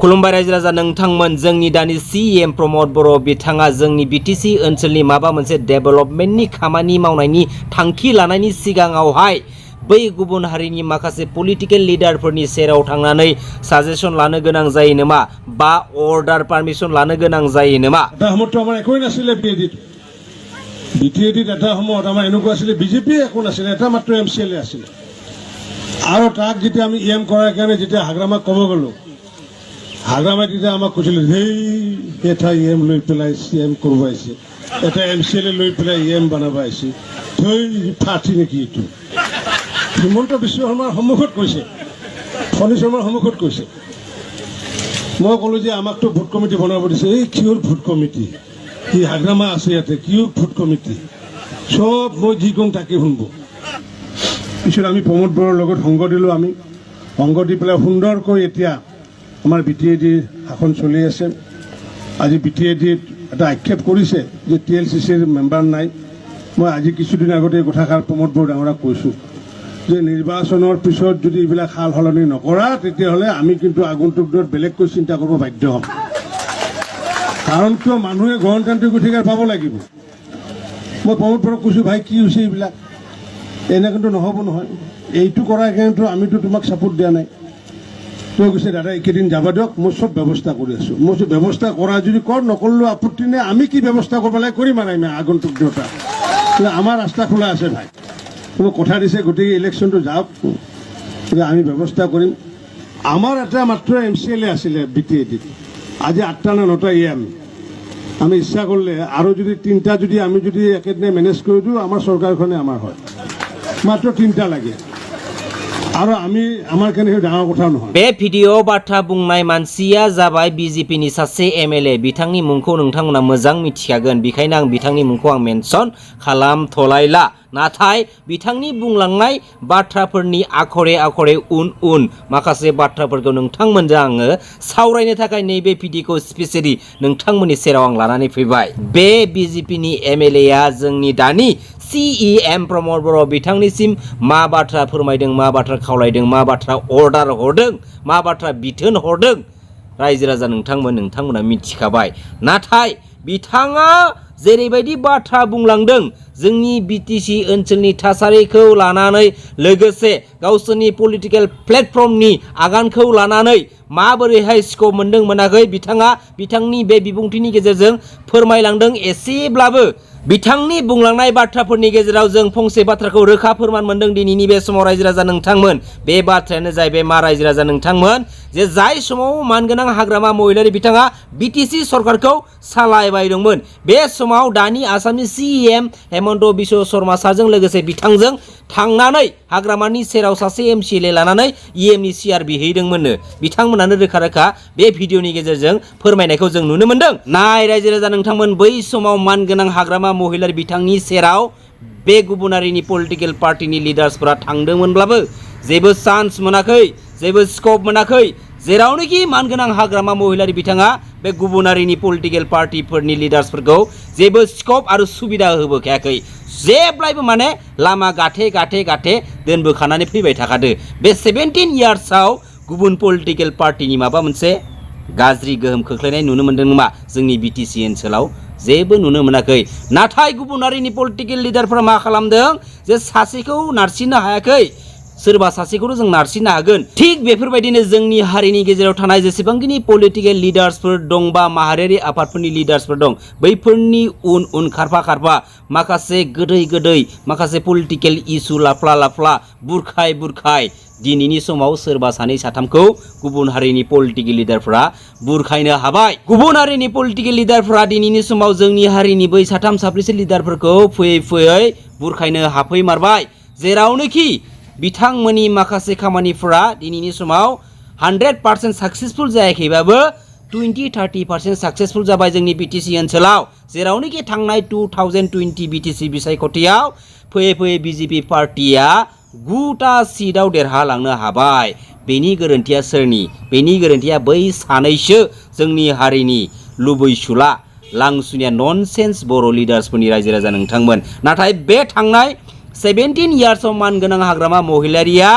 खुलुमबाय रायजो राजा नोंथांमोन जोंनि दानि सीएम प्रमद बर' बिथाङा जोंनि बीटीसी ओनसोलनि माबा मोनसे डेभेलपमेन्टनि खामानि मावनायनि थांखि लानायनि सिगाङावहाय बै गुबुन हारिनि माखासे पलिटिकल लिडारफोरनि सेराव थांनानै साजेशन लानो गोनां जायो नामा बा अर्डार पारमिशन लानो गोनां जायो नामा এটা সময়ত আমাৰ একোই নাছিলে বিটিএডিত এটা সময়ত আমাৰ এনেকুৱা আছিলে বিজেপি একো নাছিলে এটা মাত্ৰ এমচিএল আছিলে আৰু তাক যেতিয়া আমি ইএম কৰাৰ কাৰণে যেতিয়া হাগ্ৰামাক ক'ব গ'লো হাগ্ৰামাই তেতিয়া আমাক কৈছিলে হেই এটা ইএম লৈ পেলাই চিএম কৰিব আহিছে এটা এমচিএল লৈ পেলাই ইএম বনাব আহিছে থৈ ফাটি নেকি এইটো হিমন্ত বিশ্ব শৰ্মাৰ সন্মুখত কৈছে ফণী শৰ্মাৰ সন্মুখত কৈছে মই ক'লো যে আমাকতো ভোট কমিটি বনাব দিছে এই কিহৰ ভোট কমিটি কি হাগ্ৰামা আছে ইয়াতে কিহৰ ভোট কমিটি সব মই যি কওঁ তাকে শুনব পিছত আমি প্ৰমোদ বৰৰ লগত সংগ দিলোঁ আমি সংগ দি পেলাই সুন্দৰকৈ এতিয়া আমাৰ বিটিএডিৰ শাসন চলি আছে আজি বিটিএডিত এটা আক্ষেপ কৰিছে যে TLCCৰ মেম্বাৰ নাই মই আজি কিছুদিন আগতে এই কথাষাৰ প্ৰমোদ বৰ ডাঙৰাক কৈছোঁ যে নিৰ্বাচনৰ পিছত যদি এইবিলাক সাল সলনি নকৰা তেতিয়াহ'লে আমি কিন্তু আগন্তুক দিনত বেলেগকৈ চিন্তা কৰিব বাধ্য হ'ম কাৰণ কিয় মানুহে গণতান্ত্ৰিক অধিকাৰ পাব লাগিব মই প্ৰমোদ বৰক কৈছোঁ ভাই কি হৈছে এইবিলাক এনে কিন্তু নহ'ব নহয় এইটো কৰাৰ কাৰণেতো আমিতো তোমাক ছাপোৰ্ট দিয়া নাই তই কৈছে দাদা এইকেইদিন যাব দিয়ক মই চব ব্যৱস্থা কৰি আছোঁ মই ব্যৱস্থা কৰা যদি কৰ নকৰিলেও আপত্তি নাই আমি কি ব্যৱস্থা কৰিব লাগে কৰিম আৰু আমি আগন্তুক দিনত আমাৰ ৰাস্তা খোলা আছে ভাই কোনো কথা দিছে গতিকে ইলেকশ্যনটো যাওক আমি ব্যৱস্থা কৰিম আমাৰ এটা মাত্ৰ এমচিএল আছিলে বিটিএডিত আজি 8টা নে 9টা ইএম আমি ইচ্ছা কৰিলে আৰু যদি 3টা যদি আমি যদি একেদিনাই মেনেজ কৰি দিওঁ আমাৰ চৰকাৰখনে আমাৰ হয় মাত্ৰ 3টা লাগে আৰু আমি আমাৰ কাৰণে ডাঙৰ কথা নহয় बे भिडिअ बाथ्रा बुंनाय मानसिया जाबाय बीजेपीनि सासे एमएलए बिथांनि मुंखौ नोंथांमोना मोजां मिथिखागोन बेखायनो आं बिथांनि मुंखौ आं मेनसन खालामथलायला नाथाय बिथांनि बुंलांनाय बाथ्राफोरनि आखरे आखरे उन माखासे बाथ्राफोरखौ नोंथांमोनजों आङो सावरायनो थाखाय नैबे भिडिअखौ स्पेसियली नोंथांमोननि सेराव आं लानानै फैबाय बे बीजेपीनि एमएलएआ जोंनि दानि सीएम प्रमोद बर' बिथांनिसिम मा बाथ्रा फोरमायदों मा बाथ्रा खावलायदों मा बाथ्रा अर्डार हरदों मा बाथ्रा बिथोन हरदों रायजो राजा नोंथांमोना मिथिखाबाय नाथाय बिथाङा जेरैबायदि बाथ्रा बुंलांदों जोंनि बीटीसी ओनसोलनि थासारिखौ लानानै लोगोसे गावसोरनि पलिटिकल प्लेटफर्मनि आगानखौ लानानै माबोरैहाय स्कोप मोनदों मोनाखै बिथाङा बिथांनि बे बिबुंथिनि गेजेरजों फोरमायलांदों एसेब्लाबो बिथांनि बुंलांनाय बाथ्राफोरनि गेजेराव जों फंसे बाथ्राखौ रोखा फोरमान मोनदों दिनैनि बे समाव रायजो राजा नोंथांमोन बे बाथ्रायानो जाहैबाय मा रायजो राजा नोंथांमोन जे जाय समाव मानगोनां हाग्रामा महिलारि बिथाङा बीटीसी सरकारखौ सालायबाय दंमोन बे समाव दानि आसामनि सीएम हेमन्त बिश्व शर्मा सारजों लोगोसे बिथांजों थांनानै हाग्रामानि सेराव सासे एमसिएलए लानानै इएमनि सिआर बिहैदोंमोननो बिथांमोनानो रोखा रोखा बे भिडिअनि गेजेरजों फोरमायनायखौ जों नुनो मोनदों नाय रायजो राजा नोंथांमोन बै समाव मानगोनां हाग्रामा महिलारि बिथांनि सेराव बे गुबुनारिनि पलिटिकल पार्टिनि लिडार्सफोरा थांदोंमोनब्लाबो जेबो चान्स मोनाखै जेबो स्कोप मोनाखै जेरावनोखि मानगोनां हाग्रामा महिलारि बिथाङा बे गुबुनारिनि पलिटिकल पार्टिफोरनि लिडार्सफोरखौ जेबो स्कोप आरो सुबिदा होबोखायाखै जेब्लायबो माने लामा गाथे दोनबोखानानै फैबाय थाखादो बे 17 इयार्सआव गुबुन पलिटिकल पार्टिनि माबा मोनसे गाज्रि गोहोम खोख्लैनाय नुनो मोनदों नामा जोंनि बीटीसी ओनसोलाव जेबो नुनो मोनाखै नाथाय गुबुनारिनि पलिटिकल लिडारफोरा मा खालामदों जे सासेखौ नारसिननो हायाखै सोरबा सासेखौनो जों नारसिननो हागोन थिग बेफोरबायदिनो जोंनि हारिनि गेजेराव थानाय जेसेबांखिनि पलिटिकल लिडार्सफोर दं बा माहारियारि आफादफोरनि लिडार्सफोर दं बैफोरनि उन खारफा माखासे गोदै माखासे पलिटिकल इस्यु लाफ्ला बुरखाय दिनैनि समाव सोरबा सानै साथामखौ गुबुन हारिनि पलिटिकल लिडारफोरा बुरखायनो हाबाय गुबुन हारिनि पलिटिकल लिडारफोरा दिनैनि समाव जोंनि हारिनि बै साथाम साब्रैसो लिडारफोरखौ फैयै बुरखायनो हाफैमारबाय जेरावनोखि बिथांमोननि माखासे खामानिफोरा दिनैनि समाव 100% साक्सेसफुल जायाखैबाबो 20-30% साक्सेसफुल जाबाय जोंनि बीटीसी ओनसोलाव जेरावनोखि थांनाय 2020 बीटीसी बिसायख'थियाव फैयै बीजेपी पार्टिया 9टा सीटआव देरहालांनो हाबाय बेनि गोरोन्थिया सोरनि बेनि गोरोन्थिया बै सानैसो जोंनि हारिनि लुबैसुला लांसुनिया ननसेन्स बर' लिडार्सफोरनि रायजो राजा नोंथांमोन नाथाय बे थांनाय 17 इयार्सआव मानगोनां हाग्रामा महिलारिया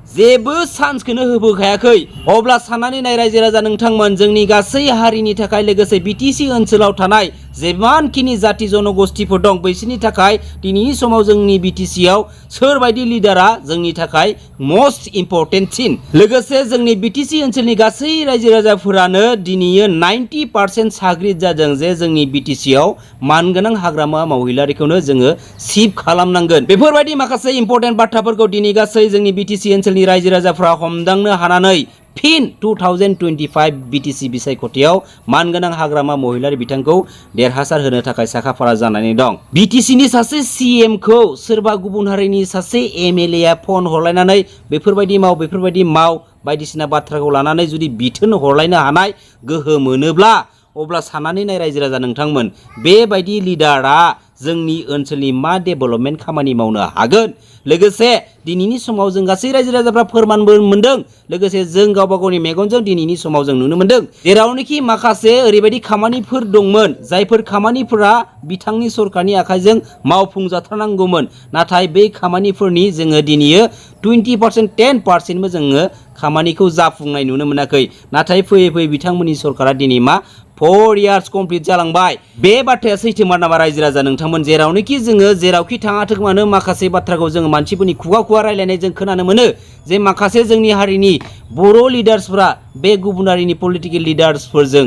जेबो चान्सखौनो होबोखायाखै। अब्ला साननानै नाय रायजो राजा नोंथांमोन, जोंनि गासै हारिनि थाखाय लोगोसे BTC ओनसोलाव थानाय जेमानखिनि जाति जनगोष्ठीफोर दं बैसोरनि थाखाय दिनैनि समाव जोंनि BTCआव सोरबायदि लिडारा जोंनि थाखाय मस्ट इम्परटेन्टसिन। लोगोसे जोंनि BTC ओनसोलनि गासै रायजो राजाफोरानो दिनैयो 90% साग्रिद जादों जे जोंनि BTCआव मानगोनां हाग्रामा मावहिलारिखौनो जोङो सिफ खालामनांगोन। बेफोरबायदि माखासे इम्परटेन्ट बाथ्राफोरखौ दिनै गासै जोंनि BTC ओनसोलनि रायजो राजाफ्रा हमदांनो हानानै फिन 2025 BTC बिसायख'थियाव मानगोनां हाग्रामा महिलारि बिथांखौ देरहासार होनो थाखाय साखाफारा जानानै दं। BTCनि सासे CM खौ सोरबा गुबुन हारिनि सासे MLA आ फन हरलायनानै बेफोरबायदि माव बायदिसिना बाथ्राखौ लानानै जुदि बिथोन हरलायनो हानाय गोहो मोनोब्ला अब्ला साननानै नाय रायजो राजा नोंथांमोन, बेबायदि लिडारा जोंनि ओनसोलनि मा डेभेलपमेन्ट खामानि मावनो हागोन। लोगोसे दिनैनि समाव जों गासै रायजो राजाफ्रा फोरमानबो मोनदों। लोगोसे जों गावबा गावनि मेगनजों दिनैनि समाव जों नुनो मोनदों जेरावनोखि माखासे ओरैबायदि खामानिफोर दंमोन जायफोर खामानिफोरा बिथांनि सरकारनि आखाइजों मावफुंजाथारनांगौमोन, नाथाय बै खामानिफोरनि जोङो दिनैयो 20% 10%बो जोङो खामानिखौ जाफुंनाय नुनो मोनाखै। नाथाय फैयै फैयै बिथांमोननि सरकारा दिनै मा 4 years कमप्लिट जालांबाय। बे बाथ्राया सैथोमार नामा रायजो राजा नोंथांमोन? जेरावनोखि जोङो जेरावखि थाङाथों मानो माखासे बाथ्राखौ जोङो मानसिफोरनि खुगा रायलायनाय जों खोनानो मोनो जे माखासे जोंनि हारिनि बर' लिडार्सफोरा बे गुबुन हारिनि पलिटिकेल लिडार्सफोरजों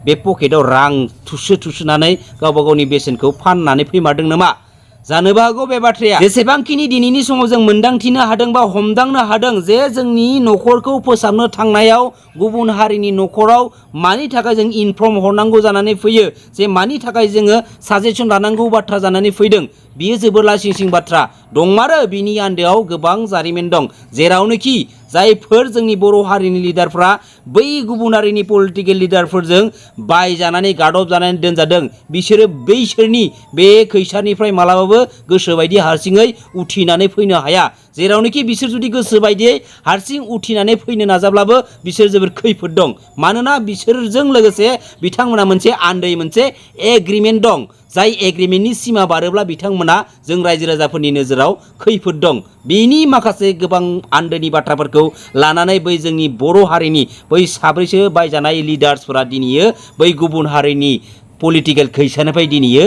बे पकेटाव रां थुसोनानै गावबा गावनि बेसेनखौ फाननानै फैमारदों नामा? जानोबो हागौ बे बाथ्राया। जेसेबांखिनि दिनैनि समाव जों मोनदांथिनो हादों बा हमदांनो हादों जे जोंनि न'खरखौ फोसाबनो थांनायाव गुबुन हारिनि न'खराव मानि थाखाय जों इनफर्म हरनांगौ जानानै फैयो, जे मानि थाखाय जोङो साजेसन लानांगौ बाथ्रा जानानै फैदों, बियो जोबोर लासिंसिं बाथ्रा दंमारो। बिनि आन्दोआव गोबां जारिमिन दं जेरावनोखि जायफोर जोंनि बर' हारिनि लिडारफ्रा बै गुबुन हारिनि पलिटिकेल लिडारफोरजों बायजानानै गादब जानानै दोनजादों, बिसोरो बैसोरनि बे खैसारनिफ्राय मालाबाबो गोसोबायदि हारसिङै उथिनानै फैनो हाया। जेरावनोखि बिसोर जुदि गोसोबायदियै हारसिं उथिनानै फैनो नाजाब्लाबो बिसोर जोबोर खैफोद दं। मानोना बिसोरजों लोगोसे बिथांमोना मोनसे आन्दै मोनसे एग्रिमेन्ट दं, जाय एग्रिमेन्टनि सिमा बारोब्ला बिथांमोना जों रायजो राजाफोरनि नोजोराव खैफोद दं। बेनि माखासे गोबां आन्दोनि बाथ्राफोरखौ लानानै बै जोंनि बर' हारिनि बै साब्रैसो बायजानाय लिडार्सफोरा दिनैयो बै गुबुन हारिनि पलिटिकेल खैसानिफ्राय दिनैयो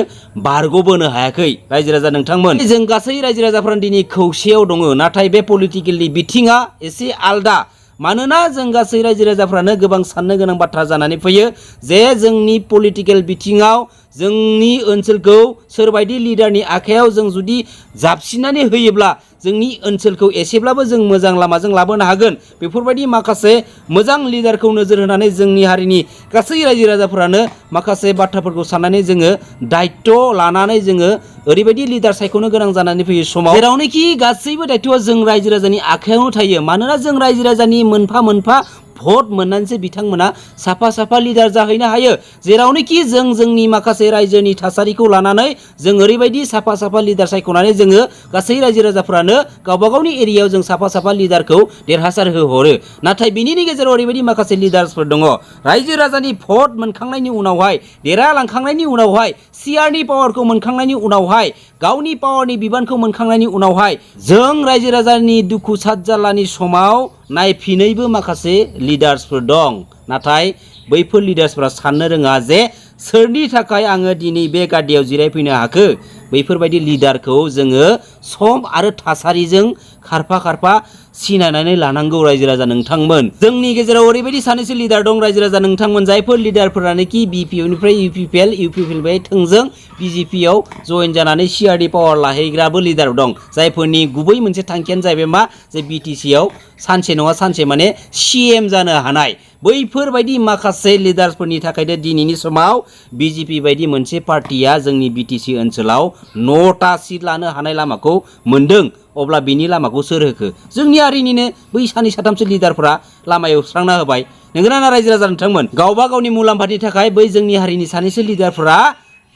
बारग'बोनो हायाखै रायजो राजा नोंथांमोन। जों गासै रायजो राजाफ्रानो दिनै खौसेयाव दङ, नाथाय बे पलिटिकेलनि बिथिङा एसे आलदा। मानोना जों गासै रायजो राजाफ्रानो गोबां साननो गोनां बाथ्रा जानानै फैयो जे जोंनि पलिटिकेल बिथिङाव जोंनि ओनसोलखौ सोरबायदि लिडारनि आखायाव जों जुदि जाबसिननानै होयोब्ला जोंनि ओनसोलखौ एसेब्लाबो जों मोजां लामाजों लाबोनो हागोन। बेफोरबायदि माखासे मोजां लिडारखौ नोजोर होनानै जोंनि हारिनि गासै रायजो राजाफोरानो माखासे बाथ्राफोरखौ साननानै जोङो दायित्व लानानै जोङो ओरैबायदि लिडार सायख'नो गोनां जानानै फैयो समाव जेरावनोखि गासैबो दायित्वआ जों रायजो राजानि आखायावनो थायो। मानोना जों रायजो राजानि मोनफा मोनफा भट मोननानैसो बिथांमोना साफा लिडार जाहैनो हायो। जेरावनोखि जों जोंनि माखासे रायजोनि थासारिखौ लानानै जों ओरैबायदि साफा लिडार सायख'नानै जोङो गासै रायजो राजाफ्रानो गावबा गावनि एरियायाव जों साफा लिडारखौ देरहासार होहरो। नाथाय बिनि गेजेराव ओरैबायदि माखासे लिडार्सफोर दङ, रायजो राजानि भट मोनखांनायनि उनावहाय, देरहालांखांनायनि उनावहाय, सियारनि पावारखौ मोनखांनायनि उनावहाय, गावनि पावारनि बिबानखौ मोनखांनायनि उनावहाय जों रायजो राजानि दुखु सातजालानि समाव नायफिनैबो माखासे लिडार्सफोर दं। नाथाय बैफोर लिडार्सफोरा साननो रोङा जे सोरनि थाखाय आङो दिनै बे गादियाव जिरायफैनो हाखो। बैफोरबायदि लिडारखौ जोङो सम आरो थासारिजों खारफा सिनायनानै लानांगौ रायजो राजा नोंथांमोन। जोंनि गेजेराव ओरैबायदि सानैसो लिडार दं रायजो राजा नोंथांमोन, जायफोर लिडारफोरानोखि BPOनिफ्राय इउपिपिएल थोंजों BJPआव जयेन जानानै सिआरडि पावार लाहैग्राबो लिडार दं, जायफोरनि गुबै मोनसे थांखियानो जाहैबाय मा, जे BTCआव सानसे नङा सानसे माने CM जानो हानाय। बैफोरबायदि माखासे लिडार्सफोरनि थाखायनो दिनैनि समाव BJP बायदि मोनसे पार्टिया जोंनि BTC ओनसोलाव 9टा सिट लानो हानाय लामाखौ मोनदों। अब्ला बिनि लामाखौ सोर होखो? जोंनि हारिनिनो बै सानै साथामसो लिडारफोरा लामा एवस्रांना होबाय। नंगौना रायजो राजा नोंथांमोन? गावबा गावनि मुलाम्फानि थाखाय बै जोंनि हारिनि सानैसो लिडारफोरा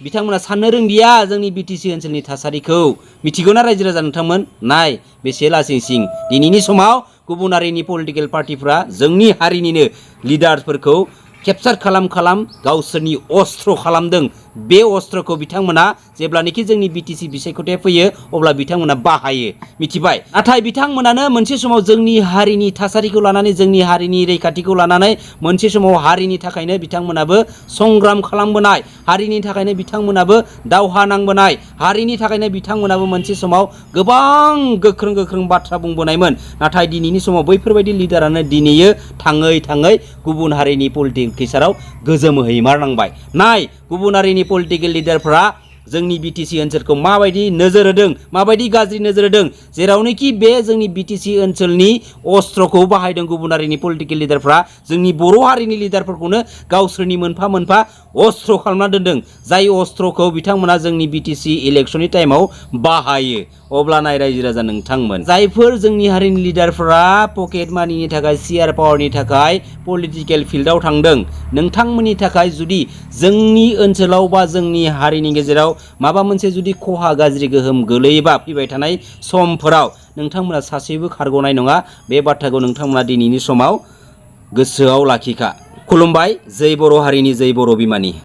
बिथांमोना साननो रोंदिया जोंनि BTC ओनसोलनि थासारिखौ। मिथिगौना रायजो राजा नोंथांमोन? नाय बेसे लासिंसिं दिनैनि समाव गुबुन हारिनि पलिटिकेल पार्टिफ्रा जोंनि हारिनिनो लिडारफोरखौ केपचार खालाम गावसोरनि अस्त्र खालामदों। बे अस्त्रखौ बिथांमोना जेब्लानोखि जोंनि बिटिसि बिसायख'थिया फैयो अब्ला बिथांमोना बाहायो मिथिबाय। नाथाय बिथांमोनानो मोनसे समाव जोंनि हारिनि थासारिखौ लानानै जोंनि हारिनि रैखाथिखौ लानानै मोनसे समाव हारिनि थाखायनो बिथांमोनाबो संग्राम खालामबोनाय, हारिनि थाखायनो बिथांमोनाबो दावहा नांबोनाय, हारिनि थाखायनो बिथांमोनाबो मोनसे समाव गोबां गोख्रों बाथ्रा बुंबोनायमोन। नाथाय दिनैनि समाव बैफोरबायदि लिडारानो दिनैयो थाङै गुबुन हारिनि पलिटिकेसाराव गोजोमहैमारनांबाय। नाय गुबुन हारिनि पलिटिकेल लिडारफोरा जोंनि बिटिसि ओनसोलखौ माबायदि नोजोर होदों, माबायदि गाज्रि नोजोर होदों, जेरावनोखि बे जोंनि बिटिसि ओनसोलनि अस्त्रखौ बाहायदों गुबुन हारिनि पलिटिकेल लिडारफ्रा जोंनि बर' हारिनि लिडारफोरखौनो गावसोरनि मोनफा अस्त्र खालामना दोनदों, जाय अस्त्रखौ बिथांमोना जोंनि बिटिसि इलेक्शननि टाइमाव बाहायो। अब्ला नाय रायजो राजा नोंथांमोन, जायफोर जोंनि हारिनि लिडारफोरा पकेट मानिनि थाखाय सियार पावारनि थाखाय पलिटिकेल फिल्डआव थांदों, नोंथांमोननि थाखाय जुदि जोंनि ओनसोलाव बा जोंनि हारिनि गेजेराव माबा मोनसे जुदि खहा गाज्रि गोहोम गोलैयोबा फैबाय थानाय समफोराव नोंथांमोना सासेबो खारग'नाय नङा। बे बाथ्राखौ नोंथांमोना दिनैनि समाव गोसोआव लाखिखा। खुलुमबाय। जै बर' हारिनि जै बर' बिमानि।